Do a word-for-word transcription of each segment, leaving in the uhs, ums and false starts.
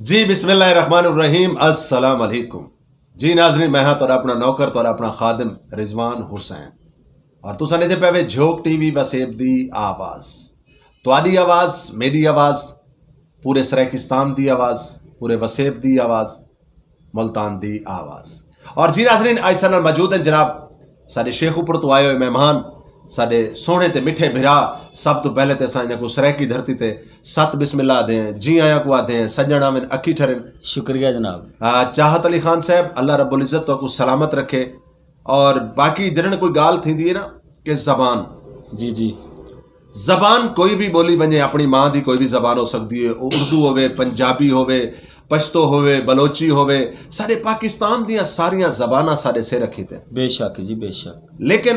جی، بسم اللہ الرحمن الرحیم۔ السلام علیکم۔ جی ناظرین، میں ہاں تہاݙا اپݨا نوکر، تہاݙا اپݨا خادم رضوان حسین، اور تساں ݙیہدے پئے وے جھوک ٹی وی وسیب دی آواز۔ تہاݙی آواز، میݙی آواز، پورے سرائیکستان دی آواز، پورے وسیب دی آواز، ملتان دی آواز۔ اور جی ناظرین، اڄ ساݙے نال موجود ہیں جناب ساݙے شیخوپور توں آئے ہوئے مہمان، ساݙے سوہݨے تے مٹھے بھرا۔ سب توں پہلے تے اساں انہاں کوں سرائیکی دھرتی تے ست بسم اللہ آہدے ہیں، جی آیاں کوں آہدے ہیں، سڄݨ آون اکھی ٹھرن۔ شکریہ جناب۔ آ، چاہت علی خان صاحب، اللہ رب العزت تہاکوں سلامت رکھے۔ اور باقی جݙݨ کوئی ڳالھ تھیندی ہے نا کہ زبان، جی، جی۔ زبان کوئی وی ٻولی ونڄے، اپݨی ماں دی کوئی وی زبان ہو سڳدی ہے، او اردو ہووے، پنجابی ہووے، پشتو ہووے، بلوچی ہووے، ساݙے پاکستان دیاں ساریاں زباناں ساݙے سر رکھی تے۔ بے شک جی، بے شک۔ لیکن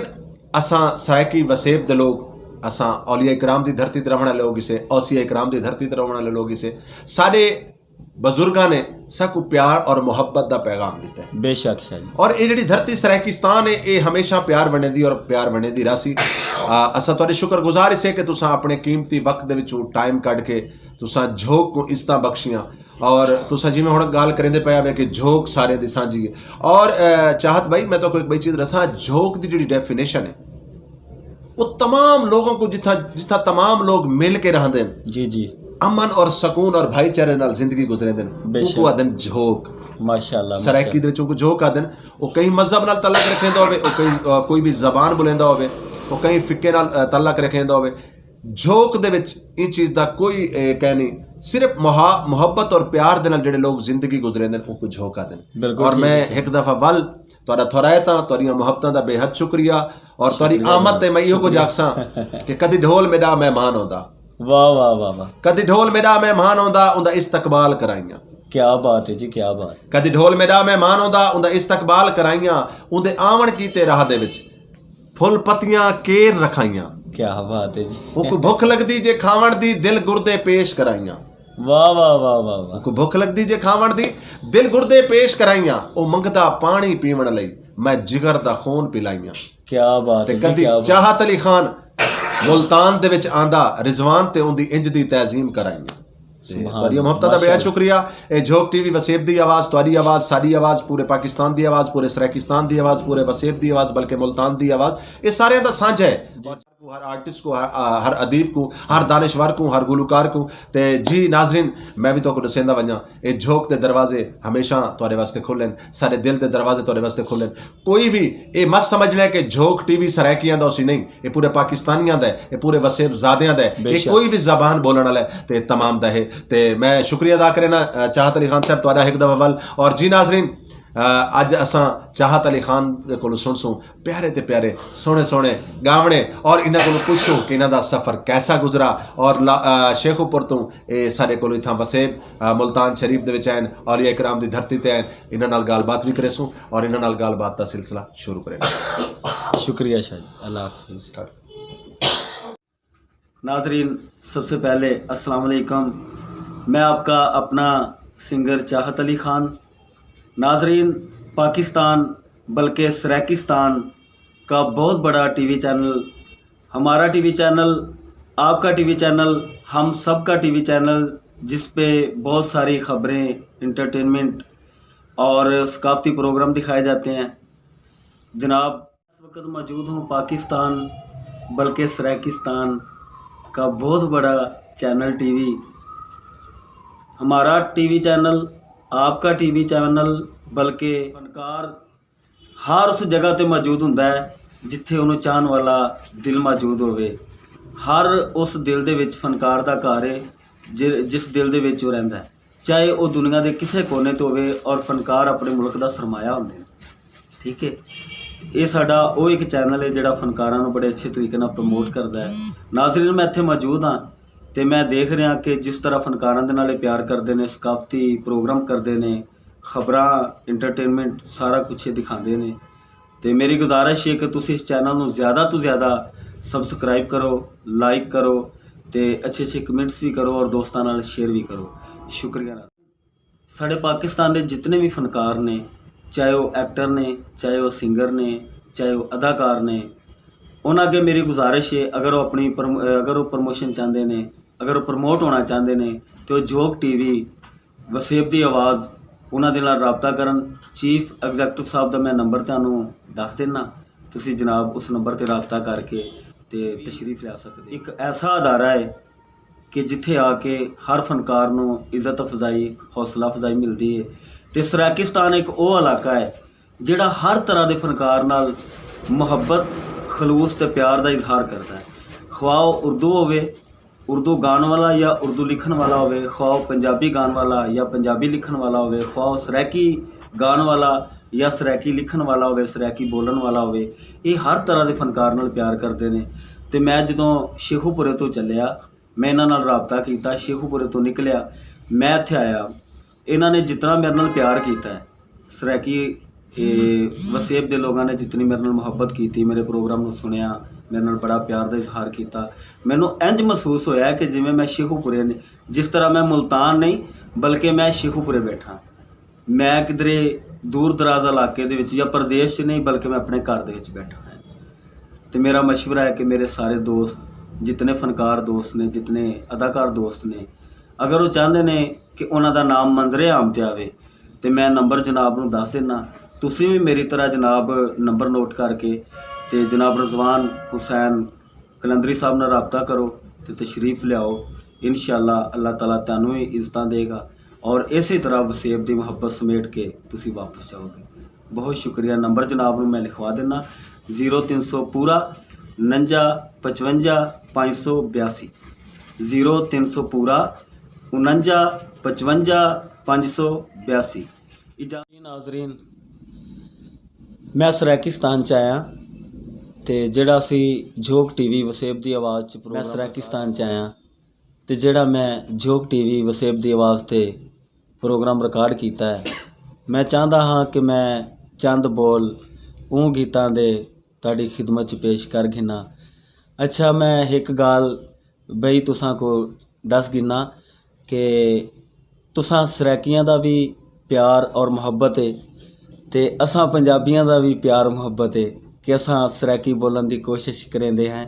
اساں سرائیکی وسیب دے لوگ، اساں اولیاء کرام دی دھرتی تے رہݨ والے لوگ ہسے، اوصیاء کرام دی دھرتی تے رہݨ والے لوگ ہسے۔ ساݙے بزرگاں نے ساکوں پیار اور محبت دا پیغام ݙتا ہے۔ بے شک شاہ جی۔ اور اے جڑی دھرتی سرائیکستان ہے، اے ہمیشہ پیار ونڈیندی اور پیار ونڈیندی رہسی۔ آ، اساں تہاݙے شکر گزار ہسے کہ تساں اپݨے قیمتی وقت دے وچوں ٹائم کڈھ کے تساں جھوک کوں عزتاں بخشیاں۔ اور تساں جیویں ہݨ ڳالھ کریندے پئے وے کہ جھوک سارے دی سانجھی ہے۔ اور، آ، چاہت بھائی، میں تہاکوں ہک ٻئی چیز ݙساں، جھوک دی جڑی ڈیفینیشن ہے، او تمام لوگوں کوں، جتھاں، جتھاں تمام لوگ مل کے رہندے ہن، جی، جی۔ امن اور سکون اور بھائی چارے نال زندگی گزریندے ہن، بے شک۔ اوکوں آہدن جھوک۔ ماشاءاللہ، سرائیکی ماشاءاللہ۔ دے وچ اوکوں جھوک آہدن۔ او کہیں مذہب نال تعلق رکھیندا ہووے، او کہیں، آ، کوئی بھی زبان بولیندا ہووے، او کہیں فقہ نال، آ، تعلق رکھیندا ہووے، جھوک دے وچ ایں چیز دا کوئی، اے، کائنی۔ صرف محا-، محبت اور پیار دے نال جڑے لوگ زندگی گزریندے ہن، اوکوں جھوک آہدن۔ بالکل اور ٹھیک میں ہے۔ ہک دفعہ ول تہاݙا تھورائتاں، تہاݙیاں محبتاں دا بے حد شکریہ۔ اور تہاݙی شکریہ آمد جناب، تے میں ایہو کجھ شکریہ۔ آکھساں کہ کدی ڈھول میݙا مہمان ہوندا۔ واہ، واہ، واہ، واہ۔ کدی ڈھول میݙا مہمان ہوندا، اوندا استقبال کرائیاں۔ کیا بات ہے جی، کیا بات۔ کدی ڈھول میݙا مہمان ہوندا، اوندا استقبال کرائیاں، اوندے آوݨ کیتے راہ دے وچ پھل پتیاں کیر رکھائیاں۔ کیا بات ہے جی۔ اوکوں بھکھ لڳدی جے کھاوݨ دی، دل گردے پیش کرائیاں۔ واہ، واہ، واہ، واہ، واہ۔ اوکوں بھکھ لڳدی جے کھاوݨ دی، دل گردے پیش کرائیاں۔ او منگدا پاݨی پیوݨ لئی، میں جگر دا خون پلائیاں۔ کیا بات تے ہے جی، کدی کیا بات۔ چاہت علی خان ملتان دے وچ آندا، رضوان تے اوندی انج دی تعظیم کرائیاں۔ تے سبحان تہاݙیاں اللہ، محبتاں دا بے حد ماشاءاللہ۔ شکریہ۔ اے جھوک ٹی وی وسیب دی آواز، تہاݙی آواز، ساݙی آواز، پورے پاکستان دی آواز، پورے سرائیکستان دی آواز، پورے وسیب دی آواز، بلکہ ملتان دی آواز، اے ساریاں دا سانجھا ہے۔ جی۔ ہر آرٹسٹ کوں، ہر، آ، ہر ادیب کوں، ہر دانشور کوں، ہر گلوکار کوں۔ تے جی ناظرین، میں وی تہاکوں ݙسیندا ونڄاں، اے جھوک دے دروازے ہمیشہ تہاݙے واسطے کھلن، ساݙے دل دے دروازے تہاݙے واسطے کھلن۔ کوئی وی اے مت سمجھݨے کہ جھوک ٹی وی سرائیکیاں دا ہوسی، نہیں، اے پورے پاکستانیاں دا ہے، اے پورے وسیب زادیاں دا ہے، بے اے شک۔ کوئی وی زبان بولݨ والا ہے تے تمام دا ہے۔ تے میں شکریہ ادا کرینا، آ، چاہت علی خان صاحب، تہاݙا ہک دفعہ ول۔ اور جی ناظرین، آ، اڄ اساں چاہت علی خان دے کولوں سݨسوں پیارے تے پیارے، سوہݨے سوہݨے ڳاوݨے، اور انہاں کولوں پچھسوں کہ انہاں دا سفر کیسا گزرا۔ اور لا-، آ، شیخوپور توں اے ساݙے کولوں اتھاں وسیب، آ، ملتان شریف دے وچ آئن، اولیاء کرام دی دھرتی تے آئن، انہاں نال ڳالھ بات وی کریسوں اور انہاں نال ڳالھ بات دا سلسلہ شروع کریسوں۔ شکریہ شاہ جی، اللہ حافظ۔ ناظرین، سب سے پہلے السلام علیکم۔ میں آپ کا اپنا سنگر چاہت علی خان۔ ناظرین، پاکستان بلکہ سرائیکستان کا بہت بڑا ٹی وی چینل، ہمارا ٹی وی چینل، آپ کا ٹی وی چینل، ہم سب کا ٹی وی چینل، جس پہ بہت ساری خبریں، انٹرٹینمنٹ اور ثقافتی پروگرام دکھائے جاتے ہیں۔ جناب، اس وقت موجود ہوں پاکستان بلکہ سرائیکستان کا بہت بڑا چینل ٹی وی، ہمارا ٹی وی چینل، آپ کا ٹی وی چینل، بلکہ فنکار ہر اس جگہ تے موجود ہوندا ہے جتھے انہوں چاہن والا دل موجود ہووے۔ ہر اس دل دے وچ فنکار دا گھر ہے، جے-، جس دل دے وچ وہ رہندا ہے، چاہے وہ دنیا دے کسے کونے تو ہووے، اور فنکار اپنے ملک دا سرمایہ ہوندے نے۔ ٹھیک ہے، یہ ساڈا وہ ایک چینل ہے جڑا فنکاراں نوں بڑے اچھے طریقے نال پروموٹ کردا ہے۔ ناظرین، میں اتھے موجود ہاں تے میں دیکھ رہا کہ جس طرح فنکاراں دے نال یہ پیار کردے نے، ثقافتی پروگرام کردے نے، خبراں، انٹرٹینمنٹ، سارا کچھ یہ دکھاندے نے۔ تے میری گزارش ہے کہ تسی اس چینل نوں زیادہ توں زیادہ سبسکرائب کرو، لائک کرو تے اچھے اچھے کمنٹس بھی کرو اور دوستاں نال شیئر بھی کرو۔ شکریہ۔ ساڈے پاکستان دے جتنے بھی فنکار نے، چاہے وہ ایکٹر نے، چاہے وہ سنگر نے، چاہے وہ اداکار نے، انہاں اگے میری گزارش ہے، اگر وہ اپنی پرم-، اگر وہ پروموشن چاہندے نے، اگر وہ پروموٹ ہونا چاہندے نے، تو جھوک ٹی وی وسیب دی آواز انہاں دے نال رابطہ کرن۔ چیف ایگزیکٹو صاحب دا میں نمبر تانوں ݙس ݙینا، تسی جناب اس نمبر تے رابطہ کر کے تے تشریف لیا سڳدے۔ ایک ایسا ادارہ ہے کہ جتھے آ کے ہر فنکار نوں عزت افزائی، حوصلہ افزائی ملدی ہے۔ تے سرائیکستان ایک او علاقہ ہے جیڑھا ہر طرح دے فنکار نال محبت، خلوص تے پیار دا اظہار کردا ہے، خواہ او اردو ہووے، اردو گان والا یا اردو لکھن والا ہووے، خواہ او پنجابی گان والا یا پنجابی لکھن والا ہووے، خواہ او سرائیکی گان والا یا سرائیکی لکھن والا ہووے، سرائیکی بولن والا ہووے۔ ایہ ہر طرح دے فنکار نال پیار کردے نے۔ تے میں جدوں شیخو پورے توں چلیا، میں انہاں نال رابطہ کیتا، شیخو پورے توں نکلیا، میں اتھے آیا۔ انہاں نے جتنا میرے نال پیار کیتا ہے، سرائیکی، اے، وسیب دے لوگاں نے جتنی میرے نال محبت کیتی، میرے پروگرام نوں سنیا، میرے نال بڑا پیار دا اظہار کیتا۔ مینوں انج محسوس ہویا کہ جویں میں شیخو پورے نے، جس طرح میں ملتان نہیں، بلکہ میں شیخو پورے بیٹھا۔ میں کدھرے دور دراز علاقے دے وچ یا پردیش چ نہیں، بلکہ میں اپنے گھر دے وچ بیٹھا ہاں۔ تے میرا مشورہ ہے کہ میرے سارے دوست، جتنے فنکار دوست نے، جتنے اداکار دوست نے، اگر وہ چاہندے نے کہ انہاں دا نام منظر عام تے آوے، تے میں نمبر جناب نوں دس دینا۔ تسی وی میری طرح جناب نمبر نوٹ کر کے تے جناب رضوان حسین قلندری صاحب نال رابطہ کرو تے تشریف لیاؤ۔ انشاءاللہ اللہ تعالیٰ تانوں وی عزتاں دے گا اور اسی طرح وسیب دی محبت سمیٹ کے تسی واپس جاؤ گے۔ بہت شکریہ۔ نمبر جناب نوں میں لکھوا دینا، زیرو تین سو پورا، انجا پچونجا پانچ سو بیاسی، زیرو تین سو پورا، انجا پچونجا پانچ سو بیاسی۔ اجازت ناظرین، میں سرائیکستان چ آیا تے جڑا سی جھوک ٹی وی وسیب دی آواز چ پروگرام میں سرائیکستان چ آیا تے جڑا میں جھوک ٹی وی وسیب دی آواز تے پروگرام ریکارڈ کیتا ہے۔ میں چاہندا ہاں کہ میں چند بول اوں گیتاں دے تہاڈی خدمت چ پیش کر گھناں۔ اچھا، میں ہک ڳالھ بئی تساں کو ݙس گھناں کہ تساں سرائیکیاں دا وی پیار اور محبت ہے تے اساں پنجابیاں دا وی پیار محبت ہے کہ اساں سرائیکی ٻولݨ دی کوشش کریندے ہیں۔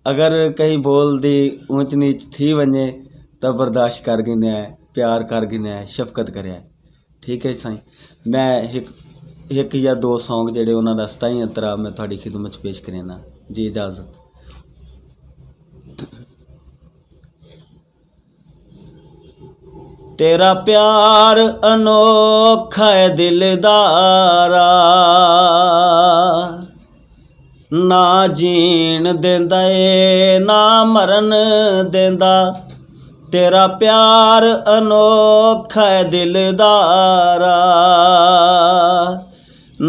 اگر کہیں بول دی اونچ نیچ تھی ونڄے تاں برداشت کر گھندے ہیں، پیار کر گھندے ہیں، شفقت کرے ہیں۔ ٹھیک ہے سائیں، میں ہک، ہک یا دو سانگ جڑے انہاں دا ستائیں انترا میں تہاڈی خدمت چ پیش کرینا۔ جی اجازت۔ تیرا پیار انوکھا ہے دلدارا، نہ جین دیندا اے نہ مرن دیندا۔ تیرا پیار انوکھا ہے دلدارا،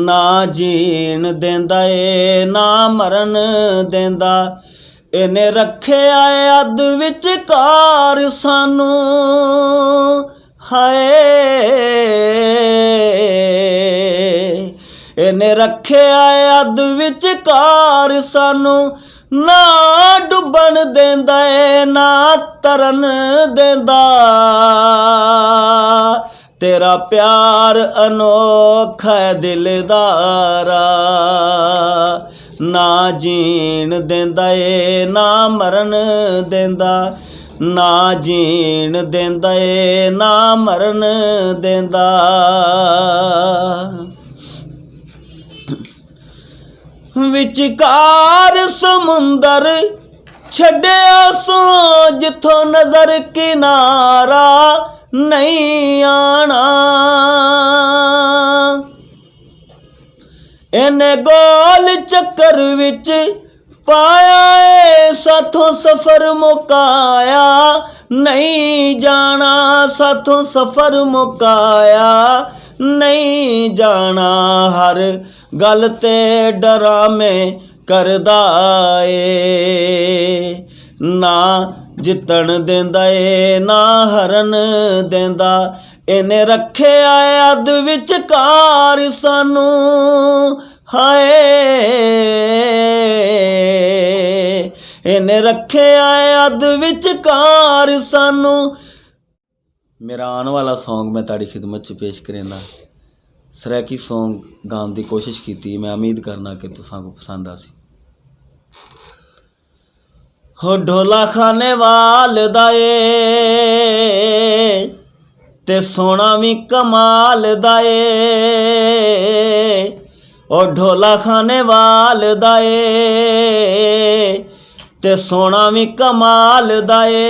نہ جین دیندا اے نہ مرن دیندا۔ اینے رکھیا اے ادھ وچکار سانوں، ہائے، اینے رکھیا اے ادھ وچکار سانوں، نہ ڈبن دیندا اے نہ ترن دیندا۔ تیرا پیار انوکھا ہے دلدارا، نہ جین دیندا اے نہ مرن دیندا، نہ جین دیندا اے نہ مرن دیندا۔ وچکار سمندر چھڈیا سوں جتھوں نظر کنارہ نہیں آنا۔ اینے گول چکر وچ پایا اے ساتھوں سفر مکایا نہیں جانا، ساتھوں سفر مکایا نہیں جانا۔ ہر گل تے ڈرامے کردا اے، نہ جتن دیندا اے نہ ہرن دیندا۔ اینے رکھیا اے ادھ وچکار سانوں، ہائے، اینے رکھیا اے ادھ وچکار سانوں۔ میرا آن والا سانگ میں تہاڈی خدمت چ پیش کریندا۔ سرائیکی سانگ گان دی کوشش کیتی، میں امید کرنا کہ تساں کو پسند آسی۔ ہو ڈھولا خانے وال دا اے، تے سوہݨا وی کمال دا اے، او ڈھولا خانے وال دا اے۔ تے سوہݨا وی کمال دا اے،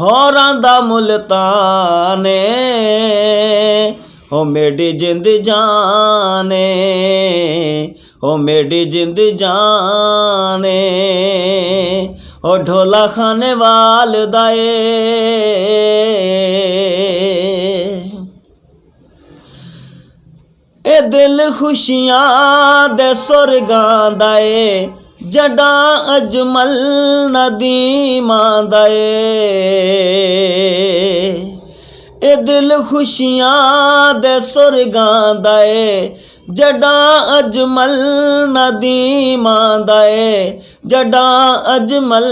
ہوراں دا ملتان اے، او میݙی جند جان اے، او میݙی جند جان اے، او ڈھولا خانے وال دا اے۔ اے دل خوشیاں دے سرگاں دا اے، جݙاں اجمل ندیم آندا اے۔ اے دل خوشیاں دے سرگاں دا اے، جݙاں اجمل ندیم آندا اے، جݙاں اجمل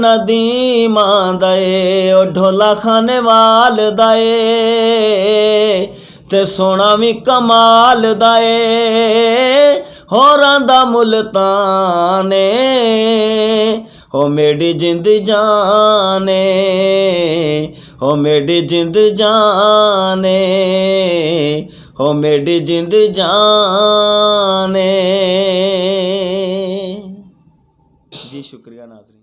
ندیم آندا اے، او ڈھولا خانے وال دا اے، تے سوہݨا وی کمال دا اے، ہوراں دا ملتان اے، او میݙی جند جان اے، او میݙی جند جان اے، او میݙی جند جان اے۔ جی شکریہ ناظرین۔